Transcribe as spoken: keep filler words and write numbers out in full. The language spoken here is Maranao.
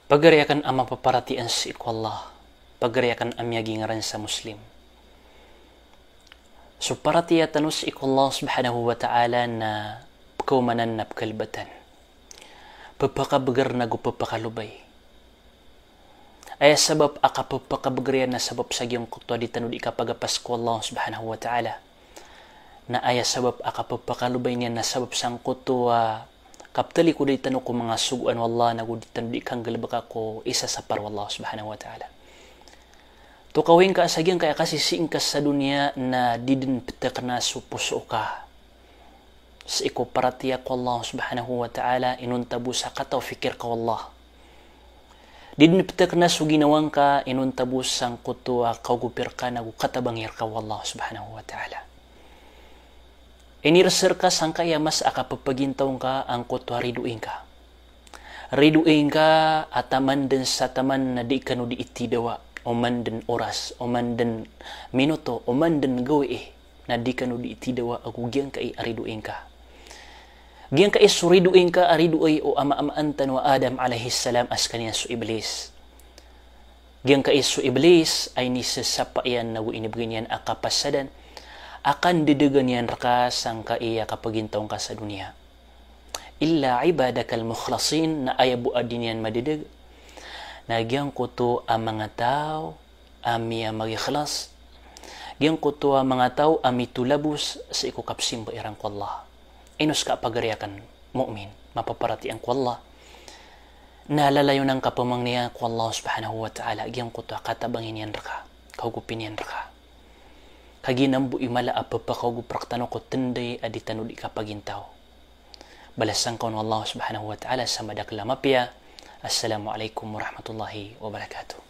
Pagari akn a mapaparatiyaya sii ko Allah, pagari akn a miyagingaran sa Muslim. So paratiyaya tano sii ko Allah subhanahu wa ta'ala na pkaomanan na pkalbatan. Pphakabgr nago pphakalobay. Aya sabap a kapphakabgr iyan na sabap sa giyangkoto a di tano di kapagapas ko Allah subhanahu wa ta'ala. Na aya sabap a kapphakalobayn iyan na sabap sangkoto a kaptalikodi tano ko manga sogoan o Allah nago di tano di kanggalbka ko isa sa para o Allah subhanahu wa ta'ala. Tokawi ngka sa giyangkaya kasisii ngka sa doniya na di dn ptkna so poso ka sii ko paratiyaya ko Allah subhanahu wa ta'ala, inonta bo sa kataw fikir ka o Allah. Di dn ptkna so ginawa ngka, inonta bo sangkoto a kaogopi rka nago katabangi rka o Allah subhanahu wa ta'ala. Inirsa rka sangkaya masa a kappagintaw ngka angkoto a ridoay ngka. Ridoay ngka a taman dn sa taman na di kano di itidawa, oman dn oras, oman dn minuto, oman dn gawii, na di kano di itidawa ago giyangkai a ridoay ngka. Giyangkai so ridoay ngka a ridoay o ama-amaan tano a Adam alayhis salam a skaniyan so Iblis. Giyangkai so Iblis a inisasapa iyan nago inibgay niyan a kapasadan a kandadagan iyan rka sangkaya kapagintaw ngka sa doniya. Illa ibadakal mukhlasin, na aya bo a di niyan madadag na giyangkoto a manga taw a miyamagikhlas, giyangkoto a manga taw a mitolabos sii ko kapsimba iran ko Allah. Ino ska pagari akn mu'min, mapaparatiyaya ko Allah, na lalayon angka pamangniya ko Allah subhanahu wa ta'ala, giyangkoto a katabangi niyan rka, kaogopi niyan rka. Kagiya mambo i mala a pphakaogop rktano ko tnday a di tano di kapagintaw. Balasan ka on o Allah subhanahu wa ta'ala sa madakl a mapiya. Assalamu alaikum warahmatullahi wabarakatuh.